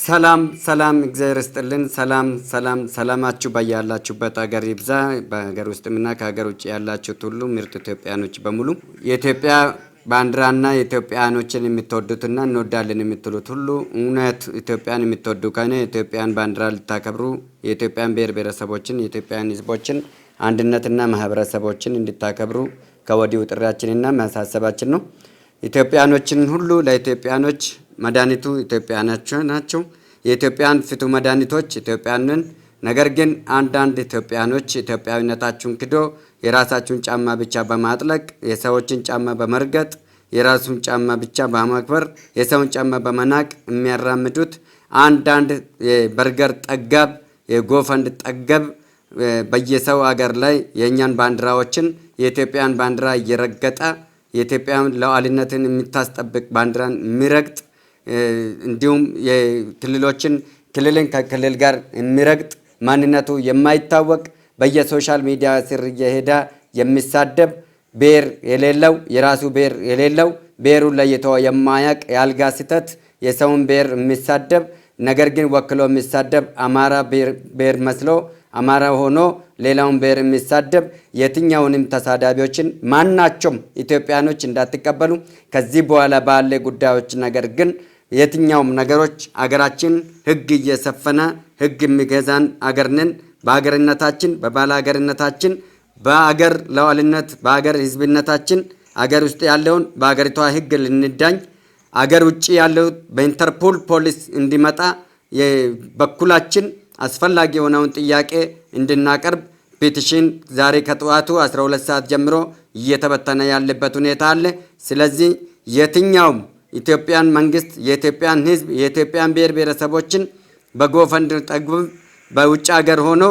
ሰላም ሰላም፣ እግዚአብሔር ይስጥልን። ሰላም ሰላም፣ ሰላማችሁ በያላችሁበት ሀገር ይብዛ። በሀገር ውስጥምና ከሀገር ውጭ ያላችሁት ሁሉ ምርጥ ኢትዮጵያኖች በሙሉ፣ የኢትዮጵያ ባንዲራና የኢትዮጵያኖችን የምትወዱትና እንወዳለን የምትሉት ሁሉ፣ እውነት ኢትዮጵያን የምትወዱ ከሆነ የኢትዮጵያን ባንዲራ ልታከብሩ፣ የኢትዮጵያን ብሔር ብሔረሰቦችን፣ የኢትዮጵያን ሕዝቦችን አንድነትና ማህበረሰቦችን እንድታከብሩ ከወዲሁ ጥሪያችንና ማሳሰባችን ነው። ኢትዮጵያኖችን ሁሉ፣ ለኢትዮጵያኖች መድኃኒቱ ኢትዮጵያኖች ናቸው። የኢትዮጵያን ፍቱን መድኃኒቶች ኢትዮጵያንን። ነገር ግን አንዳንድ ኢትዮጵያኖች ኢትዮጵያዊነታችሁን ክዶ የራሳችሁን ጫማ ብቻ በማጥለቅ፣ የሰዎችን ጫማ በመርገጥ፣ የራሱን ጫማ ብቻ በማክበር፣ የሰውን ጫማ በመናቅ የሚያራምዱት አንዳንድ የበርገር ጠጋብ፣ የ GoFund ጠገብ በየሰው አገር ላይ የእኛን ባንዲራዎችን፣ የኢትዮጵያን ባንዲራ እየረገጠ፣ የኢትዮጵያን ሉዓላዊነትን የምታስጠብቅ ባንዲራን የሚረግጥ፣ እንዲሁም የክልሎችን፣ ክልልን ከክልል ጋር የሚረግጥ፣ ማንነቱ የማይታወቅ፣ በየ social media ስር እየሄደ የሚሳደብ፣ ብሔር የሌለው፣ የራሱ ብሔር የሌለው፣ ብሔሩን ለይቶ የማያቅ፣ የአልጋ ስህተት የሰውን ብሔር የሚሳደብ፣ ነገር ግን ወክሎ የሚሳደብ፣ አማራ ብሔር መስሎ አማራ ሆኖ ሌላውን ብሔር የሚሳደብ የትኛውንም ተሳዳቢዎችን ማናቸውም ኢትዮጵያኖች እንዳትቀበሉ። ከዚህ በኋላ ባለ ጉዳዮች ነገር ግን የትኛውም ነገሮች አገራችን ሕግ እየሰፈነ ሕግ የሚገዛን አገር ነን። በሀገርነታችን፣ በባለ ሀገርነታችን፣ በአገር ሉዓላዊነት፣ በአገር ሕዝብነታችን አገር ውስጥ ያለውን በአገሪቷ ሕግ ልንዳኝ፣ አገር ውጭ ያለው በኢንተርፖል ፖሊስ እንዲመጣ የበኩላችን አስፈላጊ የሆነውን ጥያቄ እንድናቀርብ petition ዛሬ ከጠዋቱ 12 ሰዓት ጀምሮ እየተበተነ ያለበት ሁኔታ አለ። ስለዚህ የትኛውም ኢትዮጵያን መንግስት፣ የኢትዮጵያን ህዝብ፣ የኢትዮጵያን ብሔር ብሔረሰቦችን በ GoFund ጠግቦ፣ በውጭ ሀገር ሆኖ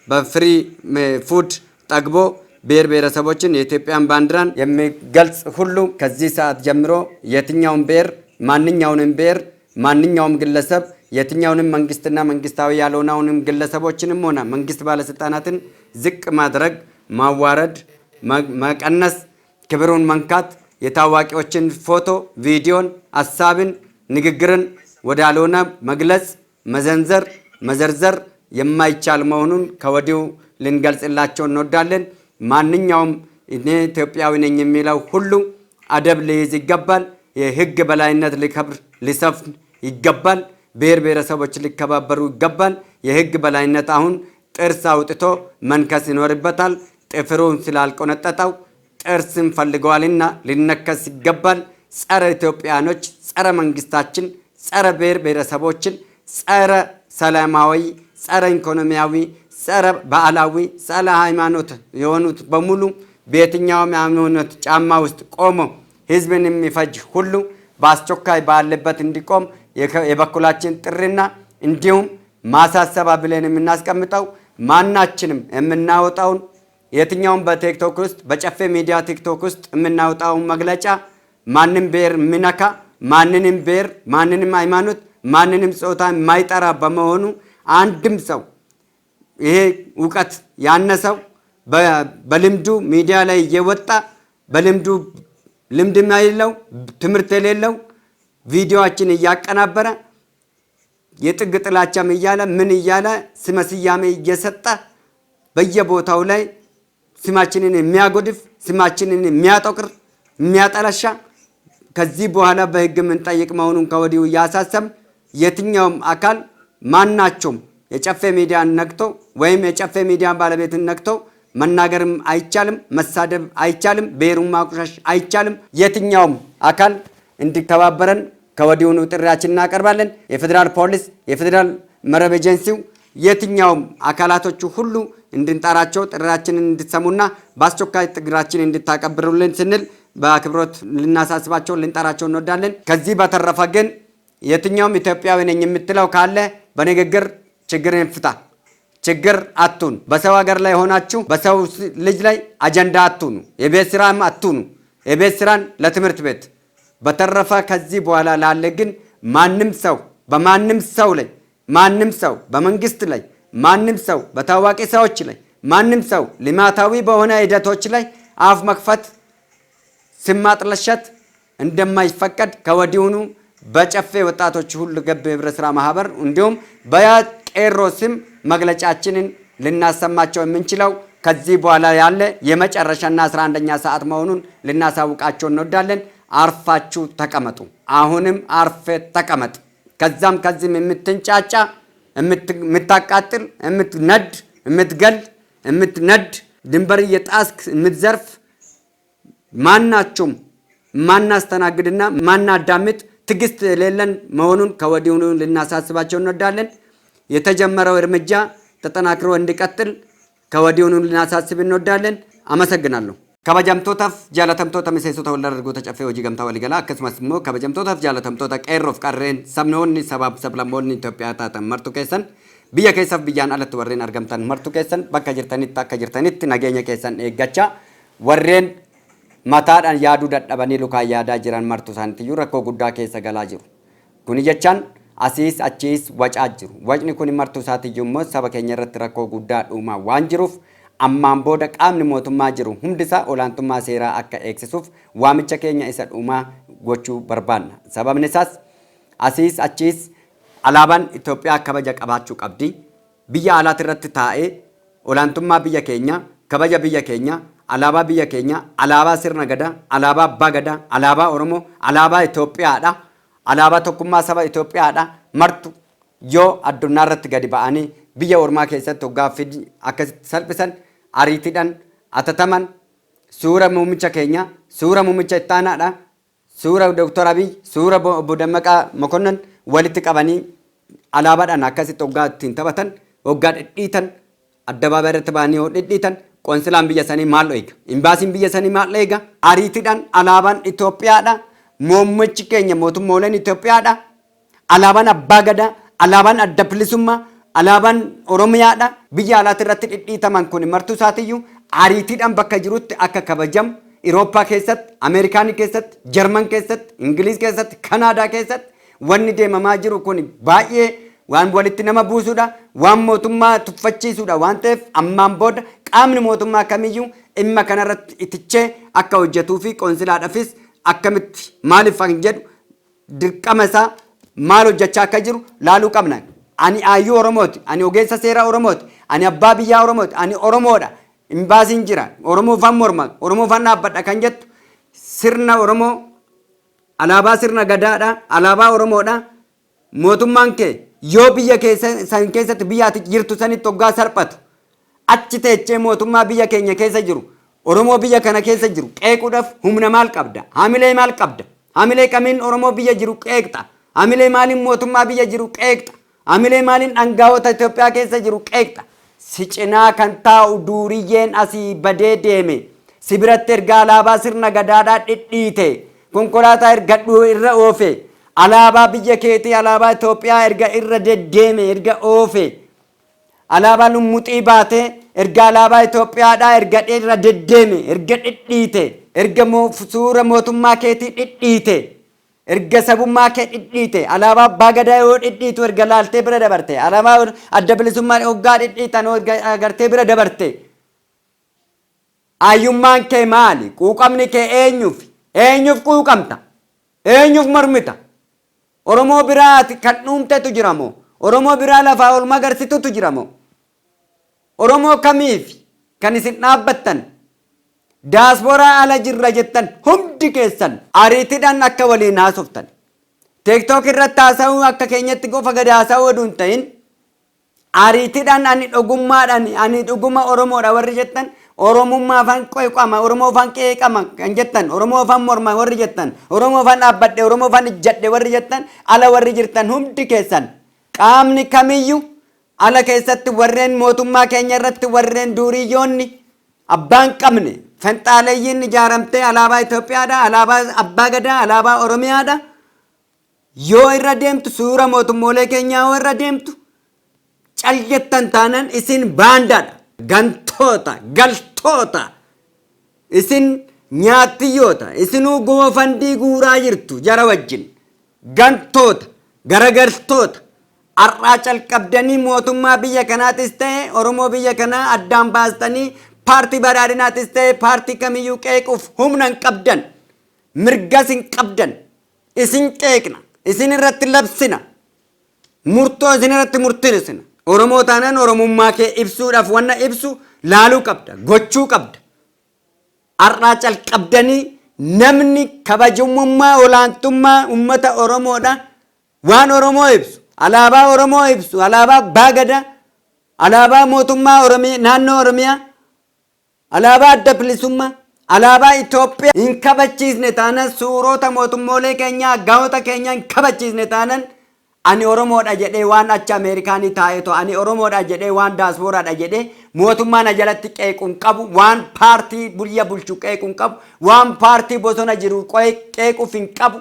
በ free food ጠግቦ ብሔር ብሔረሰቦችን፣ የኢትዮጵያን ባንዲራን የሚገልጽ ሁሉ ከዚህ ሰዓት ጀምሮ የትኛውም ብሔር፣ ማንኛውንም ብሔር፣ ማንኛውም ግለሰብ፣ የትኛውንም መንግስትና መንግስታዊ ያልሆነውንም ግለሰቦችንም ሆነ መንግስት ባለስልጣናትን ዝቅ ማድረግ፣ ማዋረድ፣ መቀነስ፣ ክብሩን መንካት፣ የታዋቂዎችን ፎቶ፣ ቪዲዮን፣ ሀሳብን፣ ንግግርን ወዳልሆነ መግለጽ፣ መዘንዘር፣ መዘርዘር የማይቻል መሆኑን ከወዲሁ ልንገልጽላቸው እንወዳለን። ማንኛውም እኔ ኢትዮጵያዊ ነኝ የሚለው ሁሉ አደብ ሊይዝ ይገባል። የህግ በላይነት ሊከብር ሊሰፍን ይገባል። ብሔር ብሔረሰቦች ሊከባበሩ ይገባል። የህግ በላይነት አሁን ጥርስ አውጥቶ መንከስ ይኖርበታል። ጥፍሩን ስላልቆነጠጠው ጥርስን ፈልገዋልና ሊነከስ ይገባል። ጸረ ኢትዮጵያኖች፣ ጸረ መንግስታችን፣ ጸረ ብሔር ብሔረሰቦችን፣ ጸረ ሰላማዊ፣ ጸረ ኢኮኖሚያዊ፣ ጸረ ባህላዊ፣ ጸረ ሃይማኖት የሆኑት በሙሉ፣ በየትኛውም ሃይማኖት ጫማ ውስጥ ቆሞ ህዝብን የሚፈጅ ሁሉ በአስቸኳይ ባለበት እንዲቆም የበኩላችን ጥሪና እንዲሁም ማሳሰባ ብለን የምናስቀምጠው፣ ማናችንም የምናወጣውን የትኛውም በቲክቶክ ውስጥ፣ በጨፌ ሚዲያ ቲክቶክ ውስጥ የምናወጣውን መግለጫ ማንም ብሔር የሚነካ፣ ማንንም ብሔር፣ ማንንም ሃይማኖት፣ ማንንም ጾታ የማይጠራ በመሆኑ፣ አንድም ሰው ይሄ እውቀት ያነሰው በልምዱ ሚዲያ ላይ እየወጣ፣ በልምዱ ልምድ የሌለው፣ ትምህርት የሌለው፣ ቪዲዮችን እያቀናበረ፣ የጥግ ጥላቻም እያለ፣ ምን እያለ፣ ስመ ስያሜ እየሰጠ በየቦታው ላይ ስማችንን የሚያጎድፍ፣ ስማችንን የሚያጠቁር፣ የሚያጠለሻ ከዚህ በኋላ በሕግ የምንጠይቅ መሆኑን ከወዲሁ እያሳሰብ፣ የትኛውም አካል ማናቸውም የጨፌ ሚዲያን ነክቶ ወይም የጨፌ ሚዲያን ባለቤትን ነክቶ መናገርም አይቻልም፣ መሳደብ አይቻልም፣ ብሔሩን ማቁሻሽ አይቻልም። የትኛውም አካል እንዲተባበረን ከወዲሁኑ ጥሪያችን እናቀርባለን። የፌዴራል ፖሊስ፣ የፌዴራል መረብ ኤጀንሲው፣ የትኛውም አካላቶቹ ሁሉ እንድንጠራቸው ጥሪያችንን እንድትሰሙና በአስቸኳይ ጥሪያችንን እንድታቀብሩልን ስንል በአክብሮት ልናሳስባቸው፣ ልንጠራቸው እንወዳለን። ከዚህ በተረፈ ግን የትኛውም ኢትዮጵያዊ ነኝ የምትለው ካለ በንግግር ችግርን ፍታ። ችግር አትሁኑ። በሰው ሀገር ላይ ሆናችሁ በሰው ልጅ ላይ አጀንዳ አትሁኑ። የቤት ስራም አትሁኑ። የቤት ስራን ለትምህርት ቤት። በተረፈ ከዚህ በኋላ ላለ ግን ማንም ሰው በማንም ሰው ላይ፣ ማንም ሰው በመንግስት ላይ፣ ማንም ሰው በታዋቂ ሰዎች ላይ፣ ማንም ሰው ልማታዊ በሆነ ሂደቶች ላይ አፍ መክፈት፣ ስም ማጥለሸት እንደማይፈቀድ ከወዲሁኑ በጨፌ ወጣቶች ሁሉ ገብ ህብረት ስራ ማህበር እንዲሁም በቄሮ ስም መግለጫችንን ልናሰማቸው የምንችለው ከዚህ በኋላ ያለ የመጨረሻና 11ኛ ሰዓት መሆኑን ልናሳውቃቸው እንወዳለን። አርፋችሁ ተቀመጡ። አሁንም አርፌ ተቀመጥ። ከዛም ከዚህም የምትንጫጫ፣ የምታቃጥል፣ የምትነድ፣ የምትገል፣ የምትነድ፣ ድንበር እየጣስክ የምትዘርፍ ማናችሁም ማናስተናግድና ማናዳምጥ ትዕግስት የሌለን መሆኑን ከወዲሁኑ ልናሳስባቸው እንወዳለን። የተጀመረው እርምጃ ተጠናክሮ እንዲቀጥል ከወዲሁኑ ልናሳስብ እንወዳለን። አመሰግናለሁ። Kabajamtootaaf jaalatamtoota miseensota waldaa dargaggoota Caffee Hojii Gamtaa Waliigalaa, akkasumas immoo kabajamtootaaf jaalatamtoota qeerroof qarreen sabnoonni sabaaf sablammoonni Itoophiyaa taatan martu keessan, biyya keessaaf biyyaan alatti warreen argamtan martu keessan, bakka jirtanitti akka jirtanitti nageenya keessan eeggachaa, warreen mataadhaan yaaduu dadhabanii lukaan yaadaa jiran martu isaaniitiyyuu rakkoo guddaa keessa galaa jiru. Kuni jechaan asiis achiis wacaa jiru. Wacni kun martuu isaatiyyuu immoo saba keenya irratti rakkoo guddaa dhuumaa waan jiruuf, ammaan booda qaamni mootummaa jiru hundisaa olaantummaa seeraa akka eegsisuuf waamicha keenya isa dhumaa gochuu barbaanna. Sababni isaas asiis achiis alaabaan Itoophiyaa kabaja qabaachuu qabdi. Biyya alaati irratti taa'ee olaantummaa biyya keenya, kabaja biyya keenya, alaabaa biyya keenya, alaabaa sirna gadaa, alaabaa abbaa gadaa, alaabaa Oromoo, alaabaa Itoophiyaadha. Alaabaa tokkummaa saba Itoophiyaadha. Martu yoo addunyaa irratti gadi ba'anii biyya ormaa keessatti hoggaa akkasitti salphisan, ariitiidhaan atataman suura muummicha keenya, suura muummicha ittaanaadha, suura Dooktar Abiy, suura obbo Dammaqaa Mokonnon walitti qabanii alaabaadhaan akkasitti hoggaa ittiin taphatan, hoggaa dhidhiitan, addabaabaayii irratti ba'anii yoo dhidhiitan, qoonsilaan biyya sanii maal eega? Imbaasiin biyya sanii maal eega? Ariitiidhaan alaabaan Itoophiyaadha. Muummichi keenya mootummooleen Itoophiyaadha. Alaabaan abbaa gadaa, alaabaan adda bilisummaa, alaabaan Oromiyaadha. Biyya alaatti irratti dhidhiitaman kun martuu isaatiyyuu ariitiidhaan bakka jirutti akka kabajamu Irooppaa keessatti, Ameerikaanii keessatti, Jarman keessatti, Ingiliz keessatti, Kanaadaa keessatti wanni deemamaa jiru kun baay'ee waan walitti nama buusuudha, waan mootummaa tuffachiisuudha waan ta'eef, ammaan booda qaamni mootummaa kamiyyuu dhimma kanarratti itichee akka hojjetuu fi qoonsilaadhaafis akkamitti maaliif kan jedhu dirqama isaa maal hojjechaa akka jiru laaluu qabna. Ani aayyuu Oromooti, ani ogeessa seeraa Oromooti, ani abbaa biyyaa Oromooti, ani Oromoodha. Imbaasiin jira, Oromoo faan morma, Oromoo faan dhaabbadha kan jettu, sirna Oromoo, alaabaa sirna gadaadha, alaabaa Oromoodha. Mootummaan kee yoo biyya keessa san keessatti biyya ati jirtu sanitti hoggaa salphatu, achi teechee mootummaa biyya keenya keessa jiru, Oromoo biyya kana keessa jiru qeequudhaaf humna maal qabda? Hamilee maal qabda? Hamilee kamiin Oromoo biyya jiru qeeqxa? Hamilee maaliin mootummaa biyya jiru qeeqxa? Hamilee maaliin dhangaa'ota Itoophiyaa keessa jiru qeeqxa? Si cinaa kan taa'u duuriyyeen asii badee deeme si biratti erga alaabaa sirna gadaadhaa dhidhiite, konkolaataa erga irra oofe, alaabaa biyya keetii, alaabaa Itoophiyaa erga irra deddeeme, erga oofe, alaabaa lummuxii baatee erga alaabaa Itoophiyaadhaa erga irra deddeeme, erga dhidhiite, erga suura mootummaa keetii dhidhiite, erga sabummaa kee dhidhiite, alaabaa abbaa gadaa yoo dhidhiitu erga laaltee bira dabarte, alaabaa adda bilisummaa hoggaa dhidhiitan erga agartee bira dabarte, ayyummaan kee maali? Quuqamni kee eenyuuf? Eenyuuf quuqamta? Eenyuuf mormita? Oromoo biraati kan dhuumtetu jira moo? Oromoo biraa lafaa ol magarsitutu jira moo? Oromoo kamiif kan isin dhaabbattan? Daasporaa ala jirra jettan hundi keessan ariitiidhaan akka waliin haasoftan. TikTok irratti haasa'uu akka keenyatti qofa gadi haasa'uu oduu hin ta'in, ariitiidhaan ani dhugummaadhaan ani dhuguma Oromoodha warri jettan, Oromummaa afaan qeeqama, Oromoo afaan qeeqama kan jettan, Oromoo afaan morma warri jettan, Oromoo afaan dhaabbadhe, Oromoo afaan ijjadhe warri jettan, ala warri jirtan hundi keessan, qaamni kamiyyuu ala keessatti warreen mootummaa keenya irratti warreen duuriyyoonni abbaan qabne fenxaaleeyyiin ijaaramtee alaabaa Itoophiyaadha, alaabaa abbaa gadaa, alaabaa Oromiyaadha yoo irra deemtu, suura mootummoolee keenyaa yoo irra deemtu cal jettan taanan, isin baandaadha, gantoota, galtoota, isin nyaattiyyoota, isinuu GoFundMe guuraa jirtu jara wajjin, gantoota, garagaltoota. Har'aa calqabdanii mootummaa biyya kanaatis ta'e Oromoo biyya kanaa addaan baastanii paartii badhaadhinaatis ta'e paartii kamiyyuu qeequuf humna hin qabdan, mirgas hin qabdan. Isin qeeqna. Isin irratti labsina. Murtoo isin irratti murtinisina. Oromoo taanaan Oromummaa kee ibsuudhaaf wanna ibsu laaluu qabda, gochuu qabda. Har'aa calqabdanii namni kabajummaa olaantummaa uummata Oromoodha. Waan Oromoo ibsu, alaabaa Oromoo ibsu, alaabaa Abbaa Gadaa, alaabaa mootummaa Oromiyaa, naannoo Oromiyaa, alaabaa adda bilisummaa, alaabaa Itoophiyaa hin kabachiisne taanan, suurota mootummoolee keenyaa, aggaa'ota keenyaa hin kabachiisne taanan, ani Oromoodha jedhee waan achi Ameerikaanii taa'eetu, ani Oromoodha jedhee waan daaspooraadha jedhee mootummaa na jalatti qeequun qabu, waan paartii biyya bulchu qeequun qabu, waan paartii bosona jiru qeequuf hin qabu,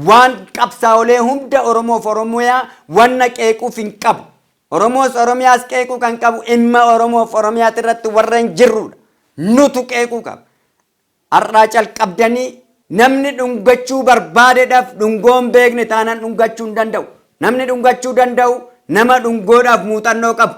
waan qabsaa'olee hunda Oromoof Oromiyaa wanna qeequuf hin qabu. Oromoos Oromiyaas qeequu kan qabu dhimma Oromoof Oromiyaati irratti warra hin jirrudha. Nutu qeequu qaba. Har'aa calqabdanii namni dhungachuu barbaadeedhaaf dhungoo hin beekne taanaan dhungachuu hin danda'u. Namni dhungachuu danda'u nama dhungoodhaaf muuxannoo qabu.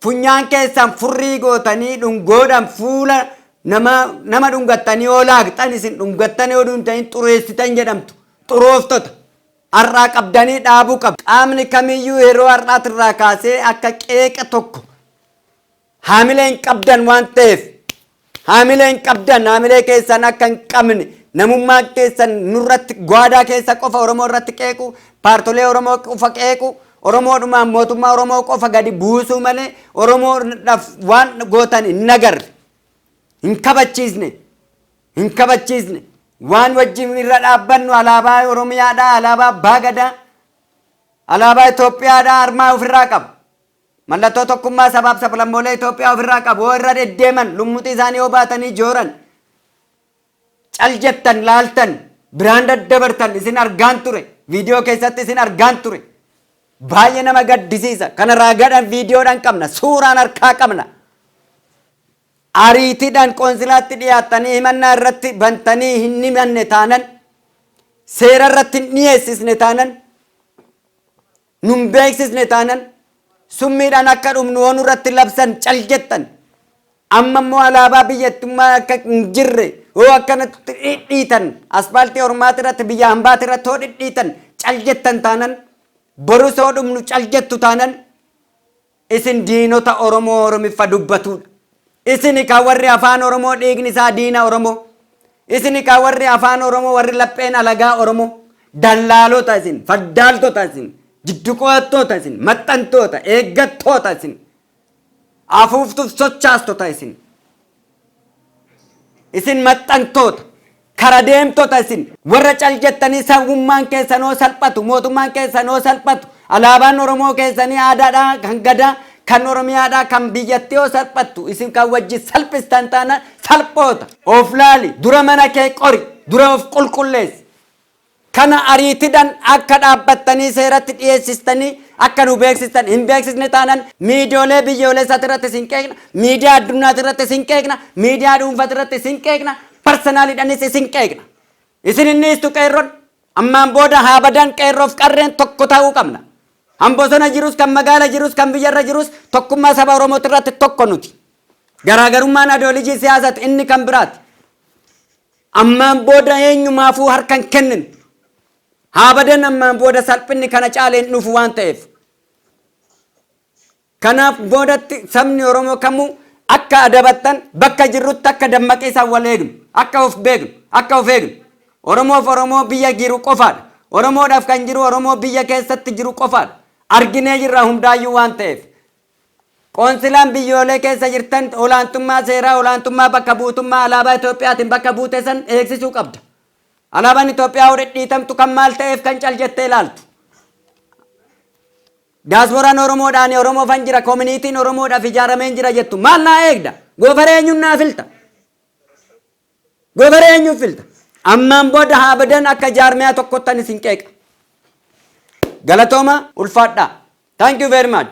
Funyaan keessan furrii gootanii dhungoodhaan fuula nama dhungattanii yoo laaqxan, isin dhungattanii yoo dhuntanii xureessitan jedhamtu. Xurooftota. Har'aa qabdanii dhaabuu qabdu. Qaamni kamiyyuu yeroo har'aatirraa kaasee akka qeeqa tokko haamilee hin qabdan waan ta'eef, haamilee hin qabdan, haamilee keessan akka hin qabne, namummaa keessan nurratti gwaadaa keessa qofa Oromoo irratti qeequ, paartolee Oromoo qofa qeequ, Oromoodhumaan mootummaa Oromoo qofa gadi buusuu malee Oromoodhaaf waan gootan hin agarre, hin kabachiisne, hin kabachiisne. Waan wajjin irra dhaabbannu alaabaa Oromiyaadhaa, alaabaa Abbaa Gadaa, alaabaa Itoophiyaadhaa armaa ofirraa qabu. Mallattoo tokkummaa sabaaf sablammoolee Itoophiyaa ofirraa qabu. Yoo irra deddeeman, lummuxii isaanii yoo baatanii jooran, cal jettan, laaltan, biraan daddabartan isin argaan ture. Viidiyoo keessatti isin argaan ture. Baay'ee nama gaddisiisa. Kana raagaadhaan viidiyoodhaan qabna. Suuraan harkaa qabna. Ariitiidhaan qoonsilaatti dhiyaattanii himannaa irratti bantanii hin himanne taanan, seera irratti hin dhiyeessisne taanan, nun beeksisne taanan, summiidhaan akka dhumnu yoo nurratti labsan cal jettan, amma immoo alaabaa biyyattummaa akka hin jirre yoo akkanatti dhidhiitan, aspaaltii ormaati irratti, biyya hambaati irratti yoo dhidhiitan cal jettan taanan, borus yoo dhumnu cal jettu taanan, isin diinota Oromoo Oromiffa dubbatudha. Isin kan warri afaan Oromoo dhiigni isaa diina Oromoo. Isin kan warri afaan Oromoo, warri lapheen alagaa Oromoo. Dallaalota isin, faddaaltota isin, jiddu qo'attoota isin, maxxantoota, eeggattoota isin, afuuftuuf sochaastota isin. Isin maxxantoota, kara deemtota isin, warra cal jettanii sabummaan keessanoo salphatu, mootummaan keessanoo salphatu, alaabaan Oromoo keessanii aadaadhaa kan Gadaa, kan Oromiyaadhaa, kan biyyattii yoo salphattu isin kan wajji salphistan taana salphoota. Of laali, dura mana kee qori, dura of qulqulleessi. Kana ariitidhaan akka dhaabbattanii seeratti dhiyeessistanii akka nu beeksistan, hin beeksisne taanan miidiyoolee biyyoolessaati irratti isin qeeqna, miidiyaa addunyaati irratti isin qeeqna, miidiyaa dhuunfaati irratti isin qeeqna, personaliidhaanis isin qeeqna. Isin inni istu qeerroon ammaan booda haa badan, qeerroof qarreen tokko ta'uu qabna. Han bosona jirus, kan magaala jirus, kan biyyarra jirus tokkummaa saba Oromooti irratti tokko nuti. Garaagarummaan ideology siyaasaati, inni kan biraati. Ammaan booda eenyumaafuu harka hin kennin. Haa badan, ammaan booda salphinni kana caalee hin dhufu waan ta'eef. Kanaaf boodatti sabni Oromoo kamuu akka adabattan, bakka jirrutti akka dammaqee isaan wal eegnu, akka of beeknu, akka of eegnu. Oromoof Oromoo biyya jiru qofaadha. Oromoodhaaf kan jiru Oromoo biyya keessatti jiru qofaadha. Arginee jirra hundaayyuu waan ta'eef. Qoonsilaan biyyoolee keessa jirtan olaantummaa seeraa, olaantummaa bakka buutummaa alaabaa Itoophiyaatiin bakka buute san eegsisuu qabda. Alaabaan Itoophiyaa yoo dhidhiitamtu kan maal ta'eef kan cal jettee ilaaltu? Diasporaan Oromoodhaan Oromoofan jira, communityn Oromoodhaaf ijaarameen jira jettu maal naa eegda? Goofaree eenyuun naa filta? Goofaree eenyuun filta? Ammaan booda haa badan, akka jaarmiyaa tokkottan isin qeeqa. Galatooma, ulfaadhaa. Thank you very much.